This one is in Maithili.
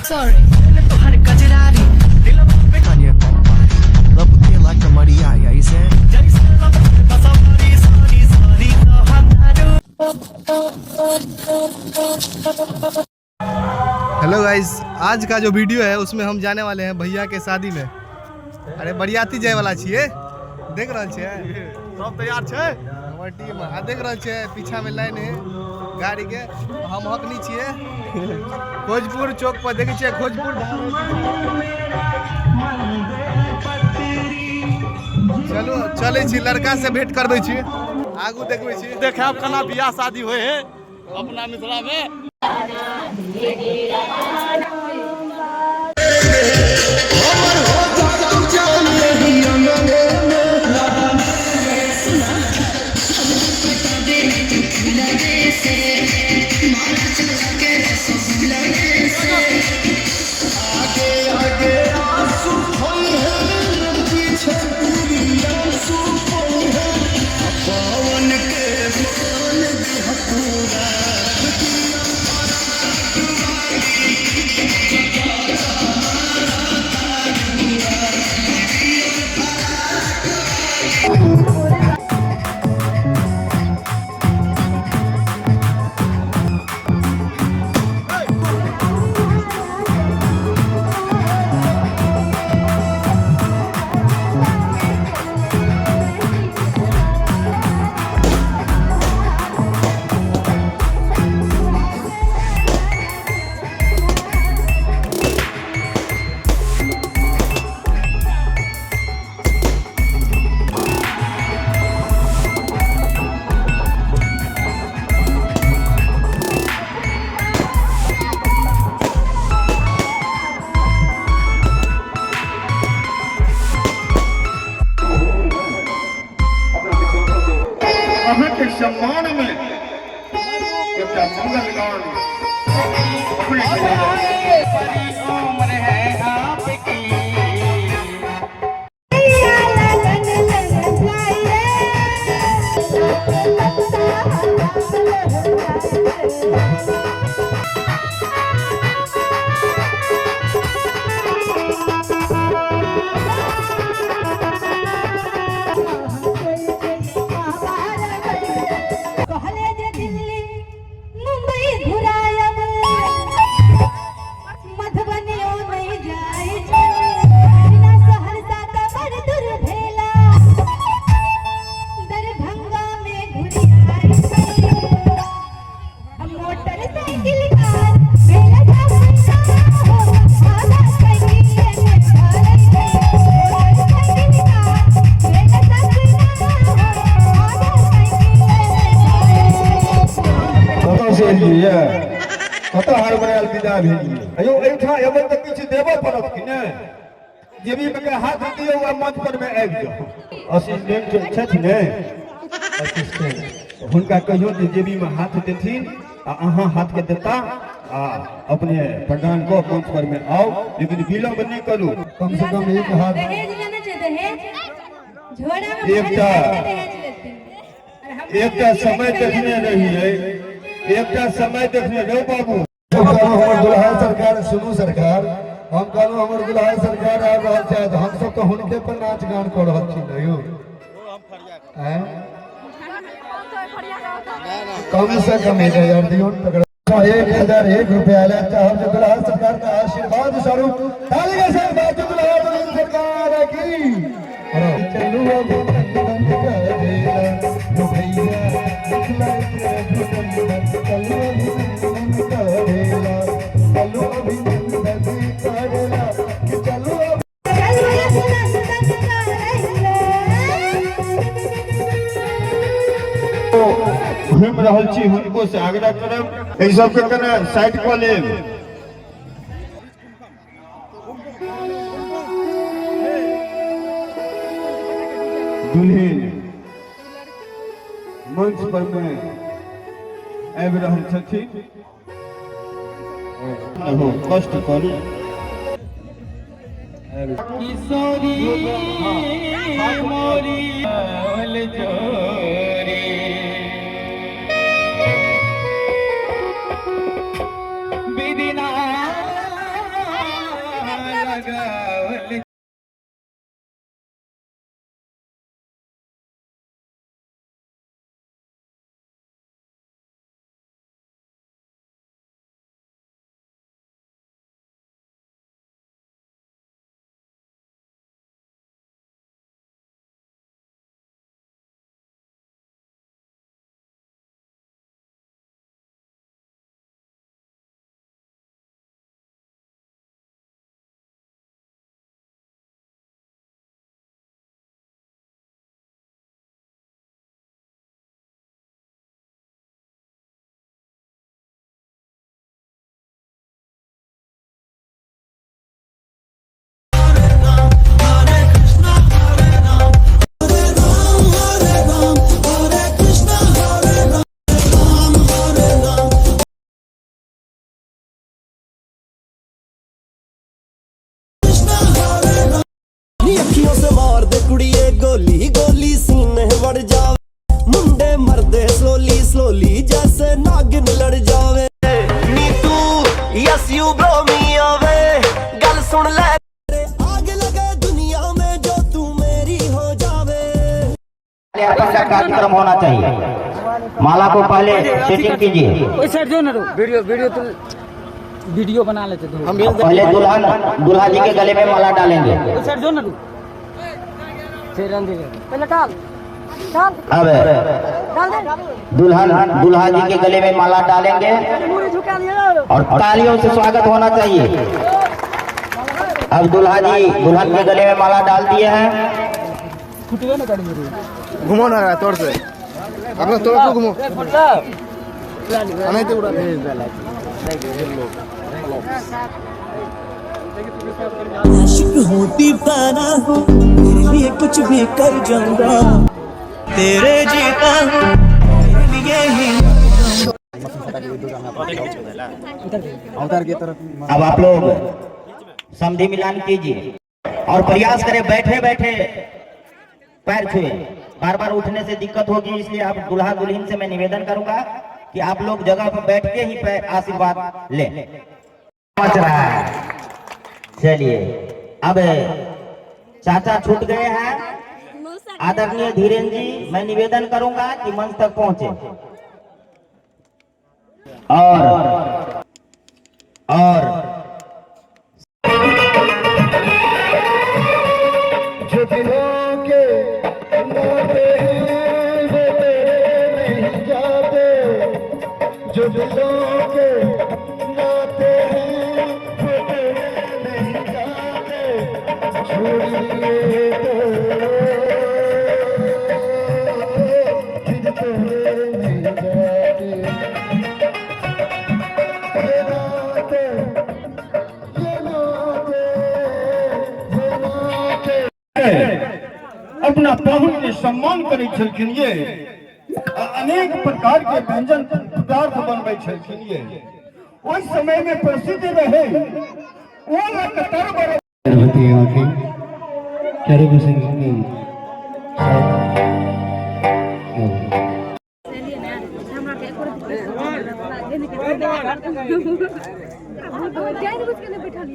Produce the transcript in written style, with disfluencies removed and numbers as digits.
Sorry. Hello guys, आज का जो वीडियो है उसमें हम जाने वाले हैं भैया के शादी में। अरे बरियाती जाए वाला छिए, देख रहल छिए सब तैयार छै। हमर टीम आ देख रहल छिए पीछा में लाइन है गाड़ी के। हम हक नहीं छिए खोजपुर चौक पर, देखे छिए खोजपुर। चलू चलै छी, लड़का से भेंट करबै छी, आगू देखबै छी। देखायब केना बियाह शादी होइ है अपना मिथिला में। अहाँके सम्मान में एकटा मंगल गान अपने कहले जे दिल्ली मुंबई घुरायब, मधुबनियो नहीं जाय छै। बिना सहरसा तऽ बड़ दूर भेला, दरभंगा में घुरियाय छै। मोटरसाइकिल कार भेला सपना हो, आधा साइकिल में भरल छै। मोटरसाइकिल कार भेला सपना हो, आधा साइकिल में भरल छै। कतऽ से एलियै? कतऽ हड़बड़ायल विदा भेलियै? अयौ, एहिठाम एबै तऽ किछु देबऽ पड़त कि नहि? जेबीमे के हाथ दियौ आ मंच पर मे आबि जाउ। असिस्टेंट छथि ने, असिस्टेंट, हुनका कहियौ जे जेबीमे हाथ देथिन आ अहाँ हाथके देता आ अपने प्रदान कऽ मंच पर मे आउ, लेकिन विलम्ब नहि करू। कम से कम एक हाथ दहेज लेना छै, दहेज झोरा में भरि भरि के दहेज लेते। एकटा समय देखने रहियै, एकटा समय देखने रहो बाबू। हम कहलहुँ हमर दुल्हा सरकार, सुनू सरकार, हम कहलहुँ हमर दुल्हा सरकार आबि रहल छथि, हमसब तऽ हुनके पर नाच गान कऽ रहल छी ने यौ। आँय? कम से कम 1000 दियौ। तकर 1001 रुपया आयल। चाहब जे दुल्हा सरकार का आशीर्वाद स्वरूप ताली के साथ बाजू दुल्हा दुल्हन सरकार की। चलू अभिनंदन करेला लो भैया, मिथिला के रघुनंदन, चलू अभिनंदन करेला, चलू अभिनंदन करेला कि चलू। चलू अभिनंदन करेला। घुमि रहल छी, हुनको से आग्रह करब एहि सबके कने साइड कऽ लेब। दुल्हिन मंच पर मे आबि रहल छथिन। हो, कष्ट करू। किशोरी मोरी जोरी विदिना ਨੀ ਅੱਖੀਆਂ ਸੇ ਮਾਰ ਦੇ ਕੁੜੀਏ ਗੋਲੀ ਗੋਲੀ ਸੀਨੇ ਵੜ ਜਾਵੇ ਮੁੰਡੇ ਮਰਦੇ ਸਲੋਲੀ ਸਲੋਲੀ ਜੈਸੇ ਨਾਗਿਨ ਲੜ ਜਾਵੇ ਨੀ ਤੂੰ yes you blow me away ਗੱਲ ਸੁਣ ਲੈ आग लगे दुनिया में जो तू मेरी हो जावे। अर्पण का कार्यक्रम होना चाहिए। माला को पहले सेटिंग कीजिए। वीडियो वीडियो तो वीडियो बना लेते थे। हम भेज पहले दुल्हन दुल्हा जी के गले में माला डालेंगे। सर जो ना तू पहले डाल डाल अब डाल दे। दुल्हन दुल्हा जी के गले में माला डालेंगे मुड़ी झुका लिया। और तालियों से स्वागत होना चाहिए। अब दुल्हा जी दुल्हन के गले में माला डाल दिए हैं। घुमो ना तोर से अपना तोर को घुमो नहीं तो उड़ा। आशिक हूँ दीवाना हूँ तेरे लिए कुछ भी कर जाऊंगा तेरे जीता हूँ तेरे लिए ही। अब आप लोग समधि मिलान कीजिए और प्रयास करें बैठे बैठे पैर छुए। बार बार उठने से दिक्कत होगी, इसलिए आप दुल्हा दुल्हन से मैं निवेदन करूंगा कि आप लोग जगह पर बैठ के ही पैर आशीर्वाद लें। पहुंच रहा है। चलिए अब चाचा छूट गए हैं। आदरणीय धीरेन्द्र जी मैं निवेदन करूंगा कि मंच तक पहुंचे और जो दिलों के नाते हैं वो तेरे नहीं जाते, जो दिलों के नाते हैं वो तेरे नहीं जाते, छोड़ दिए तो फिर तेरे नहीं जाते। ये नाते ये नाते ये नाते अपना पाहुन के सम्मान करै छलखिन ये आ अनेक प्रकार के व्यंजन पदार्थ बनबै छलखिन ये। ओहि समय में प्रसिद्ध रहे ओलक तरबर। गर्भवती आंखें चारों को संग जान बुझ के नहीं बैठल।